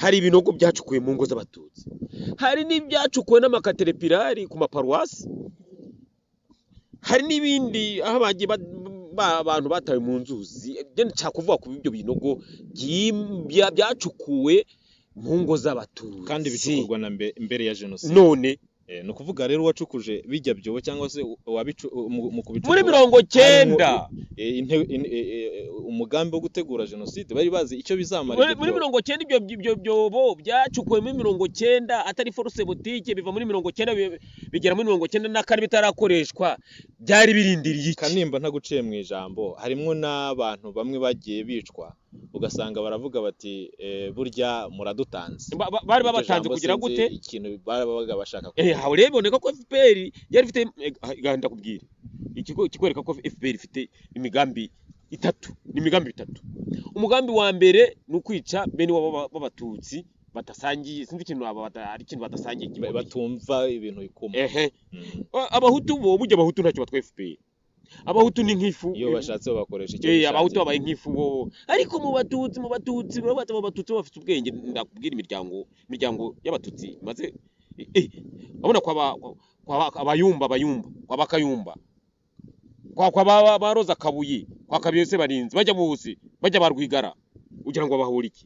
Hari ibinogo byacukuwe mu ngo z'Abatutsi, hari n'ibyacukuwe n'amakaterepirari ku maparuwasi, hari n'ibindi aho bagiye abantu batawe mu nzuzi. Ibyo nshaka kuvuga ku ibyo binogo byacukuwe mu ngo z'Abatutsi kandi bicukurwa na mbere ya jenoside. None Ni ukuvuga rero uwacukuje bijya byobo cyangwa se mu kubicukura muri 90 umugambi wo gutegura jenoside bari bazi icyo bizamara. Muri 90 ibyo byobo byacukuwe muri 90 atari force boutique, biva muri 90 bigera muri 94 bitarakoreshwa, byari birindiriye iki? Kanimba ntaguciye mu ijambo, harimwo n'abantu bamwe bagiye bicwa ugasanga baravuga bati burya muradutanze. Bari babatanze kugira gute? Ikintu babaga bashaka. Aho rero biboneka ko FPR yari ifite, ndakubwira ikikwereka ko FPR ifite imigambi itatu, ni imigambi itatu. Umugambi wa mbere ni ukwica bene wabo b'Abatutsi badasangiye, sinzi ikintu ari ikintu badasangiye, batumva ibintu bikuma. Abahutu bo burya Abahutu ntacyo batwaye FPR. Abahutu ni nk'ifu, iyo bashatse babakoresha icyo. Abahutu babaye nk'ifu bo. Ariko mu Batutsi mu Batutsi bafite ubwenge. Ndakubwira imiryango y'Abatutsi maze abona kwa abayumba kwa bakayumba kwa ba Roza Kabuye, kwa Kabuye se barinzi bajya bose bajya barwigara, ugira ngo bahura iki?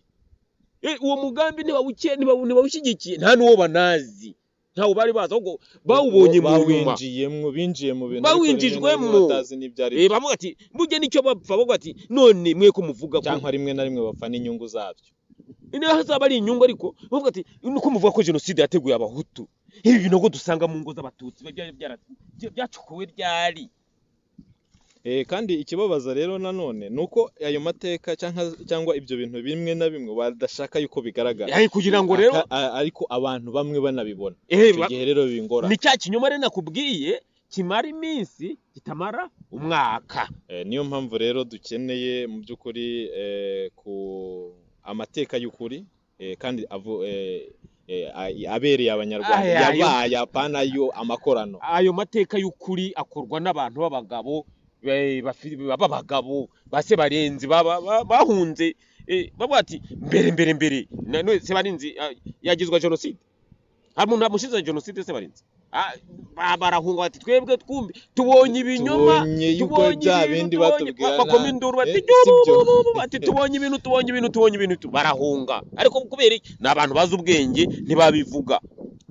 Uwo mugambi ntibawushyigikiye, nta n'uwo banazi, ntawo bari bazi, ahubwo bawubonye mu nyuma. Bawinjiyemwo, binjiye mu bintu bawinjijwemo, batazi n'ibyo ari. Bavuga ati burya nicyo bapfa, bavuga ati none mwe ko muvuga ko cyangwa rimwe na rimwe bapfa n'inyungu zabyo. Niba hazaba ari inyungu, ariko bavuga ati nuko muvuga ko jenoside yateguye Abahutu, ibi binogo dusanga mu ngo z'Abatutsi byacukuwe ryari? Kandi ikibabaza rero nanone nuko ayo mateka cyangwa ibyo bintu bimwe na bimwe badashaka yuko bigaragara, kugira ngo rero ariko abantu bamwe banabibona. Icyo gihe rero bingora. Ni cya kinyoma rero nakubwiye kimara iminsi kitamara umwaka. Niyo mpamvu rero dukeneye mu by'ukuri ku amateka y'ukuri, kandi abereye Abanyarwanda, yabaye apana yo amakorano. Ayo mateka y'ukuri akorwa n'abantu b'abagabo, b'abagabo ba Sebarenzi bahunze, bavuga ati mbere mbere mbere. None Sebarenzi yagizwa jenoside, hari umuntu wamushize jenoside? Sebarenzi barahunga bati twebwe twumbi tubonye ibinyoma, tubonye bya bindi batubwira, bakoma induru bati bati tubonye ibintu, tubonye ibintu, tubonye ibintu, barahunga. Ariko kubera ni abantu bazi ubwenge ntibabivuga.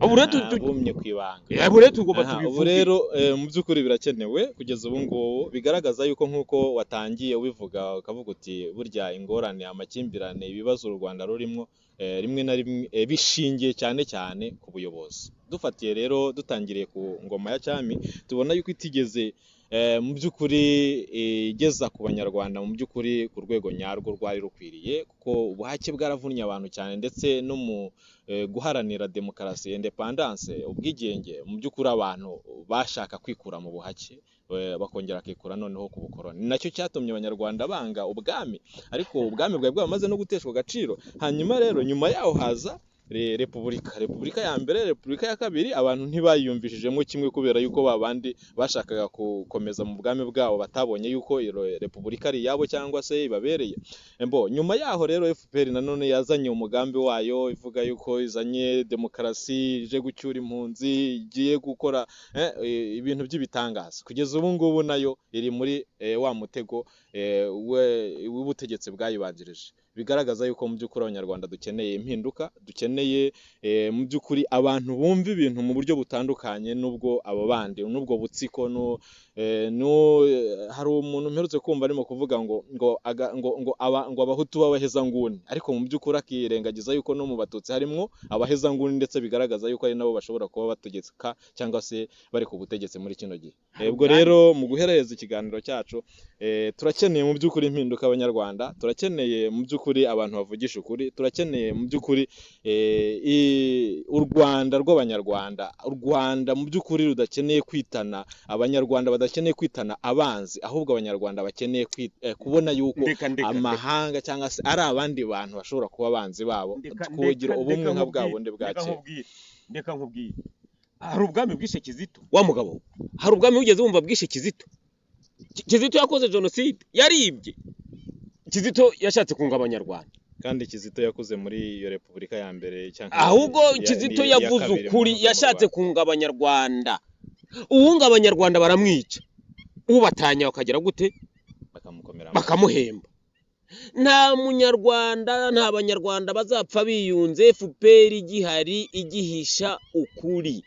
Ubu rero bumye ku ibanga. Ubu rero tugomba tubivuge. Ubu rero mu by'ukuri birakenewe kugeza ubu ngubu, bigaragaza yuko nk'uko watangiye ubivuga ukavuga uti burya ingorane, amakimbirane, ibibazo u Rwanda rurimo rimwe na rimwe bishingiye cyane cyane ku buyobozi. Dufatiye rero dutangiriye ku ngoma ya cyami, tubona yuko itigeze mu by'ukuri igeza ku Banyarwanda mu by'ukuri ku rwego nyarwo rwari rukwiriye, kuko ubuhake bwaravunnye abantu cyane, ndetse no mu guharanira demokarasi, independance, ubwigenge, mu by'ukuri abantu bashaka kwikura mu buhake, bakongera bakikura noneho ku bukoroni. Ni nacyo cyatumye Abanyarwanda banga ubwami, ariko ubwami bwari bwamaze no guteshwa agaciro. Hanyuma rero nyuma yaho haza repubulika ya mbere, repubulika ya kabiri. Abantu ntibayiyumvishijemo kimwe kubera yuko babandi bashakaga gukomeza mu bwami bwabo batabonye yuko iyo repubulika ari iyabo cyangwa se ibabereye. Mbo nyuma yaho rero FPR nanone yazanye umugambi wayo, ivuga yuko izanye demokarasi, ije gucyura impunzi, igiye gukora ibintu by'ibitangaza. Kugeza ubu ngubu nayo iri muri wa mutego w'ubutegetsi bwayibanjirije. Bigaragaza yuko mu by'ukuri Abanyarwanda dukeneye impinduka, dukeneye mu by'ukuri abantu bumva ibintu mu buryo butandukanye n'ubwo abo bandi, n'ubwo butsiko. Hari umuntu mperutse kumva arimo kuvuga ngo ngo aga, ngo ngo aba ngo Abahutu b'abahezanguni, ariko mu by'ukuri akirengagiza yuko no mu Batutsi harimwo abahezanguni, ndetse bigaragaza yuko ari nabo bashobora kuba bategeka cyangwa se bari ku butegetsi muri kino gihe. Hari Ubwo ubwami. rero mu guhereza ikiganiro cyacu, turakeneye mu by'ukuri impinduka abanyarwanda, turakeneye mu by'ukuri abantu bavugisha ukuri, turakeneye mu by'ukuri u Rwanda rw'abanyarwanda, u Rwanda mu by'ukuri rudakeneye kwitana, abanyarwanda badakeneye kwitana abanzi, ahubwo abanyarwanda bakeneye kubona yuko Ndeka, ndeka, ndeka. amahanga cyangwa se ari abandi bantu bashobora kuba abanzi babo, Ndeka, kugira ndeka, ubumwe ndeka nka bwa nkubwire, bundi bwa ndeka kera. nkubwire, ndeka nkubwire. Hari ubwami bwishe Kizito wa mugabo? Hari ubwami wigeze wumva bwishe Kizito? Kizito yakoze jenoside, yaribye. Kizito yashatse kunga abanyarwanda. Kandi Kizito yakuze muri iyo repubulika ya mbere cyangwa Ahubwo Kizito iya yavuze kabiri ukuri, mu yashatse Rwanda. kunga abanyarwanda. Uwunga abanyarwanda baramwica, ubatanya bakagira gute? Bakamukomera amashyi. Bakamuhemba. Nta munyarwanda, nta banyarwanda bazapfa biyunze FPR igihari, igihisha ukuri.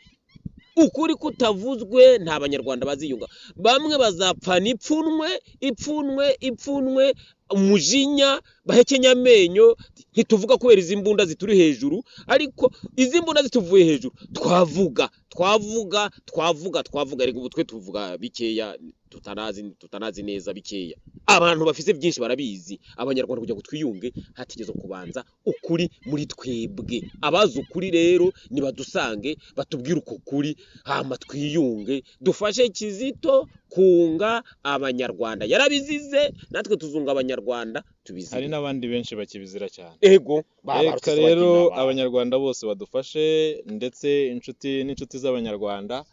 Ukuri kutavuzwe nta banyarwanda baziyunga. Bamwe bazapfana ipfunwe, ipfunwe, ipfunwe, umujinya, bahekenya amenyo. Ntituvuga kubera izi mbunda zituri hejuru, ariko izi mbunda zituvuye hejuru twavuga, twavuga, twavuga, twavuga. Ariko ubu twe tuvuga bikeya, tutanazi, tutanazi neza bikeya. Abantu bafise byinshi barabizi. Abanyarwanda kugira ngo twiyunge hategezwa kubanza ukuri muri twebwe. Abazi ukuri rero nibadusange batubwire uko kuri, hama twiyunge, dufashe Kizito kunga abanyarwanda. Yarabizize, natwe tuzunga abanyarwanda tubizire. Hari n'abandi benshi bakibizira cyane. Ego. Reka rero abanyarwanda bose badufashe, ndetse inshuti n'inshuti z'abanyarwanda,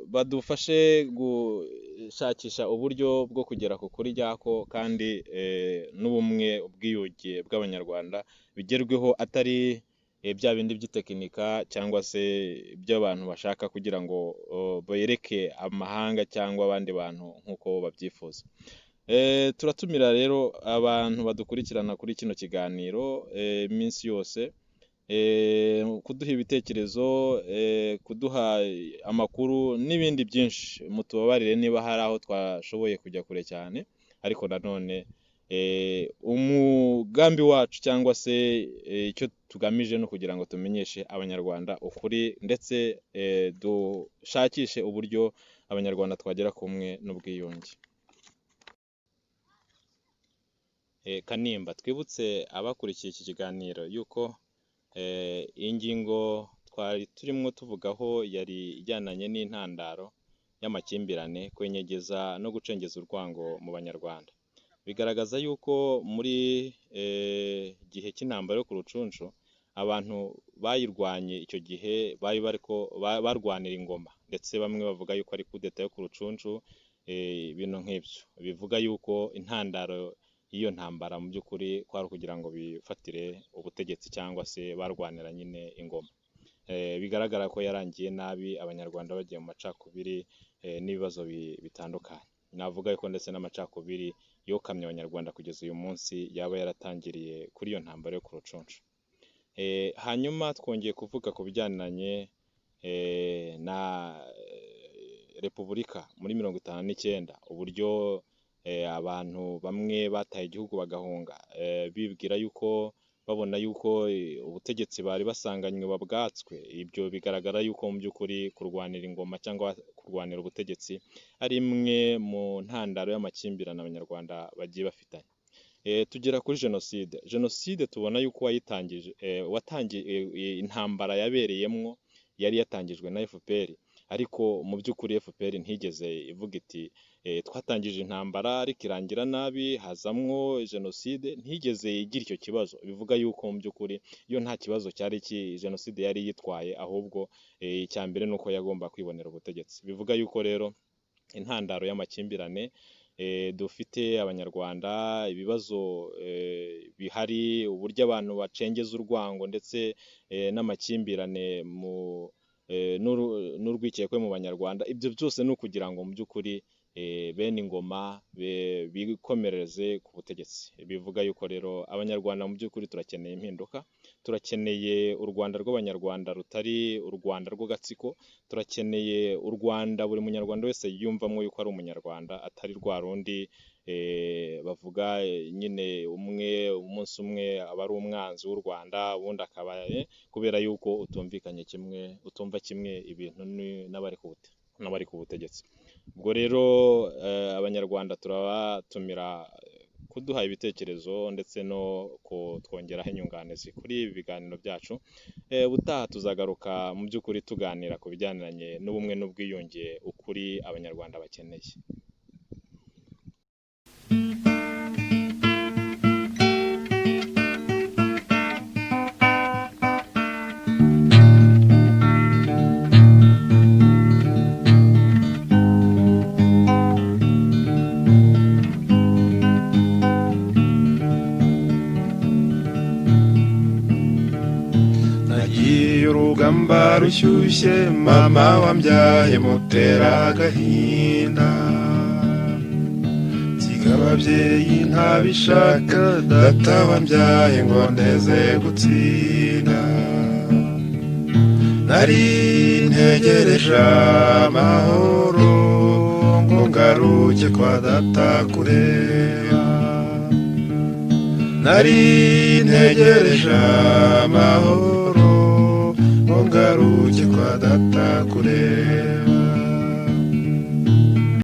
badufashe gushakisha uburyo bwo kugera ku kuri nyako, kandi n'ubumwe, ubwiyunge bw'abanyarwanda bigerweho, atari bya bindi by'itekinika cyangwa se iby'abantu bashaka kugira ngo bereke amahanga cyangwa abandi bantu nk'uko babyifuza. Turatumira rero abantu badukurikirana kuri kino kiganiro iminsi yose, kuduha ibitekerezo, kuduha amakuru n'ibindi byinshi. Mutubabarire niba hari aho twashoboye kujya kure cyane, ariko nanone umugambi wacu cyangwa se icyo tugamije ni ukugira ngo tumenyeshe abanyarwanda ukuri, ndetse dushakishe uburyo abanyarwanda twagera ku bumwe n'ubwiyunge. Kanimba, twibutse abakurikiye iki kiganiro yuko iyi ngingo twari turimo tuvugaho yari ijyananye n'intandaro y'amakimbirane, kwenyegeza no gucengeza urwango mu banyarwanda. Bigaragaza yuko muri gihe cy'intambara yo ku Rucunshu, abantu bayirwanye icyo gihe bari bariko barwanira ingoma, ndetse bamwe bavuga yuko ari kudeta yo ku Rucunshu, ibintu nk'ibyo bivuga yuko intandaro y'iyo ntambara mu by'ukuri kwari ukugira ngo bifatire ubutegetsi cyangwa se barwanira nyine ingoma. Bigaragara ko yarangiye nabi, abanyarwanda bagiye mu macakubiri n'ibibazo bitandukanye. Navuga yuko ndetse n'amacakubiri yokamye abanyarwanda kugeza uyu munsi yaba yaratangiriye kuri iyo ntambara yo ku Rucunshu. Hanyuma twongeye kuvuga ku bijyananye na repubulika muri 59, uburyo abantu bamwe bataye igihugu bagahunga, bibwira yuko babona yuko ubutegetsi bari basanganywe babwatswe. Ibyo bigaragara yuko mu by'ukuri kurwanira ingoma cyangwa kurwanira ubutegetsi ari imwe mu ntandaro y'amakimbirane abanyarwanda bagiye bafitanye. Tugera kuri jenoside. Jenoside tubona yuko wayitangije, watangiye intambara yabereyemwo yari yatangijwe na FPR, ariko mu by'ukuri FPR ntigeze ivuga iti twatangije intambara ariko irangira nabi hazamwo jenoside, ntigeze igira icyo kibazo. Bivuga yuko mu by'ukuri iyo nta kibazo cyari ki jenoside yari yitwaye, ahubwo icya mbere ni uko yagomba kwibonera ubutegetsi. Bivuga yuko rero intandaro y'amakimbirane dufite abanyarwanda, ibibazo bihari, uburyo abantu bacengeza urwango ndetse n'amakimbirane mu n'urwikekwe mu banyarwanda, ibyo byose ni ukugira ngo mu by'ukuri bene ingoma bikomereze ku butegetsi. Bivuga yuko rero abanyarwanda mu by'ukuri turakeneye impinduka, turakeneye u Rwanda rw'abanyarwanda rutari u Rwanda rw'agatsiko, turakeneye u Rwanda buri munyarwanda wese yiyumvamo yuko ari umunyarwanda, atari rwa rundi bavuga nyine umwe umunsi umwe aba ari umwanzi w'u Rwanda, ubundi akaba kubera yuko utumvikanye kimwe, utumva kimwe ibintu n'abari ku butegetsi. n'abari ku butegetsi. Ubwo rero Abanyarwanda turabatumira kuduha ibitekerezo ndetse no kutwongeraho inyunganizi kuri ibi biganiro byacu. Ubutaha tuzagaruka mu by'ukuri tuganira ku bijyaniranye n'ubumwe n'ubwiyunge, ukuri Abanyarwanda bakeneye. Nagiye urugamba rushyushye, mama wambyaye mutera agahinda, nsiga ababyeyi ntabishaka, data wambyaye ngo ndeze gutsinda. Nari ntegereje amahoro ngo ngaruke kwa data kureba, nari ntegereje amahoro ngo ngaruke kwa data kureba.